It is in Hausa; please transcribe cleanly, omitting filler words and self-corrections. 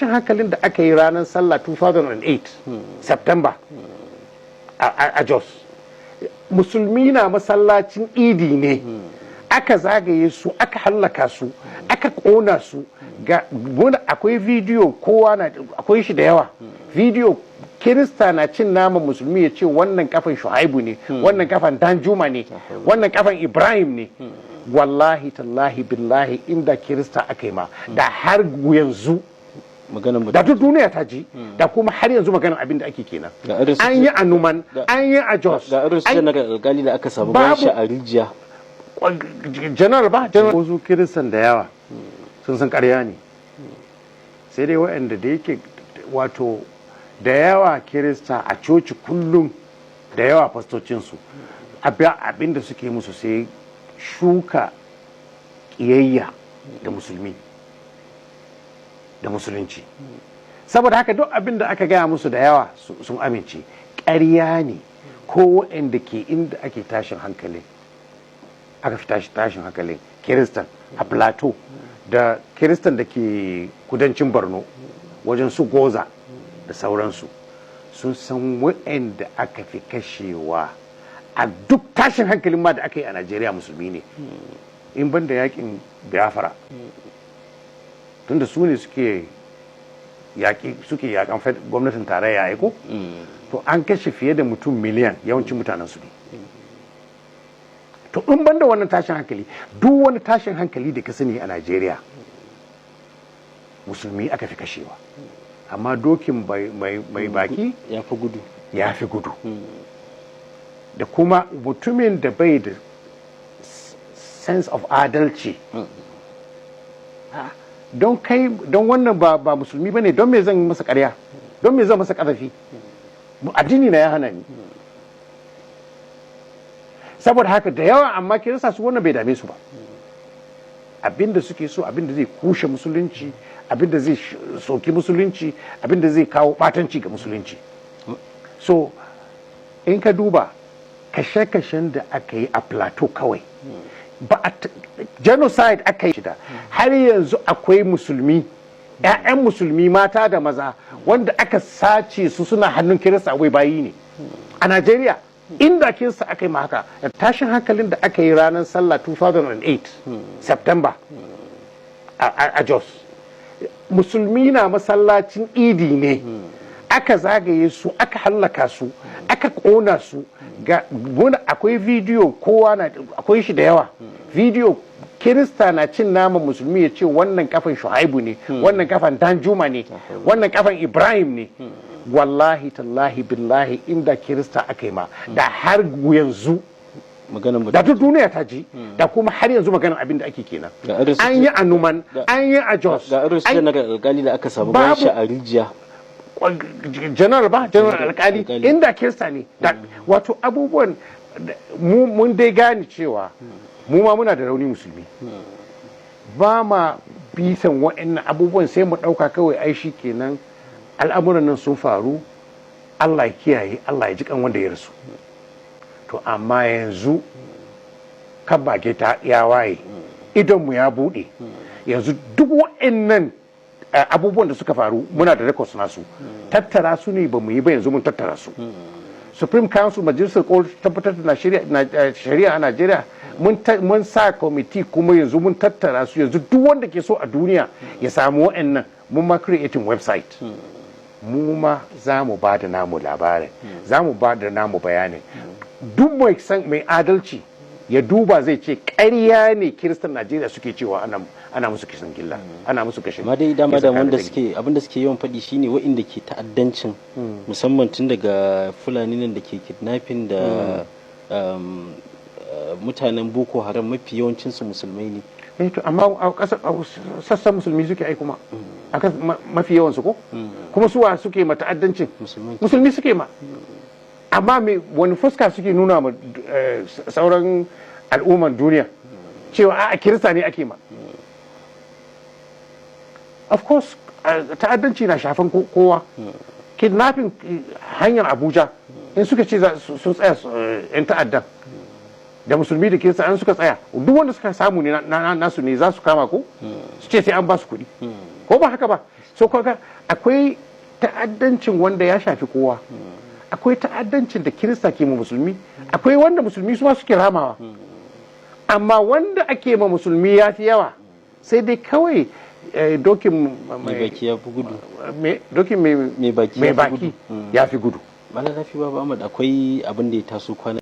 Hankalin da aka yi ranar Sallah 2008 September a Jos, musulmi na masallacin Idi ne aka zagaye su, aka hallaka su, aka kona su. Ga akwai bidiyo, kowa na akwai shi da yawa. Bidiyo Kirista na cin naman musulmi, ya ce wannan kafan Shu'aibu ne, wannan kafan Danjuma ne, wannan kafan Ibrahim ne. Wallahi tallahi billahi, inda Kirista aka yi ma, da har yanzu da duk duniya ta ji, da kuma har yanzu maganar abin da ake kenan. An yi a Numan, an yi a Jos. Ga irin su Janar Alkali da aka samu bayan shi a rijiya. Janar ba janar. Wasu Kiristan da yawa sun san karya ne, sai dai waɗanda da yake, wato da yawa Kirista a coci kullum, da yawa fastocinsu abin da suke musu sai shuka ƙiyayya da musulmi da musulunci. Saboda haka duk abin da aka gaya musu, da yawa sun amince ƙarya ne. Ko waɗanda ke inda ake tashin hankalin, aka fi tashin hankalin Kiristan a Plateau da Kiristan da ke kudancin Borno wajen su Gwoza da sauransu, sun san waɗanda aka fi kashewa a duk tashin hankalin ma da aka yi a Najeriya musulmi ne, in ban da yakin Biafra, tunda su ne suke yaƙi, suke yakan gwamnatin tarayya aiko. To an kashe fiye da mutum miliyan, yawancin mutanen su ne. To in banda wannan tashin hankali, duk wani tashin hankali da ka sani a Najeriya, musulmi aka fi kashewa. Amma dokin mai baki ya fi gudu. Ya fi gudu. Da kuma mutumin da bai da sense of adalci, don kai, don wannan ba musulmi bane, don me zan yi masa ƙarya? Don me zan masa ƙazafi? Addini na ya hana ni. Saboda haka da yawa, amma Kirista su wannan bai dame su ba. Abinda suke so, abinda zai kushe musulunci, abinda zai soki musulunci, abinda zai kawo batanci ga musulunci. So in ka duba kashe-kashen da aka yi a Plateau kawai, ba a genocide aka yi shida. Har yanzu akwai musulmi, 'ya'yan musulmi mata da maza, wanda aka sace su suna hannun Kirista, wai bayi ne a Najeriya. Inda Kirista aka yi ma haka, tashin hankalin da aka yi ranar Sallah 2008 September a Jos, musulmi na masallacin Idi ne aka zagaye su, aka hallaka su, aka kona su. Ga akwai bidiyo, kowa na akwai shi da yawa. Bidiyo Kirista na cin naman musulmi, ya ce wannan kafan Shu'aibu ne, wannan kafan Danjuma ne, wannan kafan Ibrahim ne. Wallahi tallahi billahi, inda Kirista aka yi ma, da har yanzu da duk duniya ta ji, da kuma har yanzu maganar abin da ake kenan. An yi a Numan, an yi a Jos. Ga irin su Janar Alkali da aka samu bayan shi a rijiya. Janar ba Janar Alkali, inda Kirista ne. Wato abubuwan mun dai gane cewa mu ma muna da rauni. Musulmi ba ma bisan wa'annan abubuwan, sai mu ɗauka kawai ai shi kenan, al'amuran nan sun faru, Allah ya kiyaye, Allah ya ji kan wanda ya rasu. To amma yanzu kan bage ta ya waye, idonmu ya buɗe. Yanzu duk wa'annan abubuwan da suka faru, muna da records nasu. Tattara su ne ba mu yi ba, yanzu mun tattara su. Supreme Council, Majalisar Tabbatar da Shari'a a Najeriya, mun sa kwamiti, kuma yanzu mun tattara su. Yanzu duk wanda ke so a duniya ya samu wa'annan, mun ma creating website. Mu ma za mu ba da namu labarin, za mu ba da namu bayanin. Duk mai san mai adalci ya duba, zai ce ƙarya ne Kiristan Najeriya suke cewa ana musu kisan gilla, ana musu kashin Amma dai dama da wanda suke, abinda suke yawan faɗi shine waɗanda ke ta'addancin, musamman tun daga Fulani nan da ke kidnapping da mutanen Boko Haram, mafi yawancin su musulmai ne. Eh to, amma a ƙasar sassan musulmi suke ai kuma akan mafi yawan su ko kuma suwa suke ma ta'addancin? Musulmi suke ma. Amma me wani fuska suke nuna ma sauran al'umman duniya cewa a Kirista ne ake ma? Of course ta'addanci na shafan kowa. Kidnapping, hanyar Abuja in suka ce sun tsaya, yan ta'addan da musulmi da Kirista an suka tsaya, duk wanda suka samu ne nasu ne, za su kama ko su ce sai an ba su kuɗi, ko ba haka ba? So kaga akwai ta'addancin wanda ya shafi kowa, akwai ta'addancin da Kirista ke ma Musulmi, akwai wanda Musulmi su ma suke ramawa, amma wanda ake ma Musulmi ya fi yawa. Sai dai kawai dokin mai baki ya fi gudu. Dokin mai mai baki mai ya fi baki gudu. ya fi gudu. Malam Rafi Baba Ahmad, akwai abin da ya taso kwana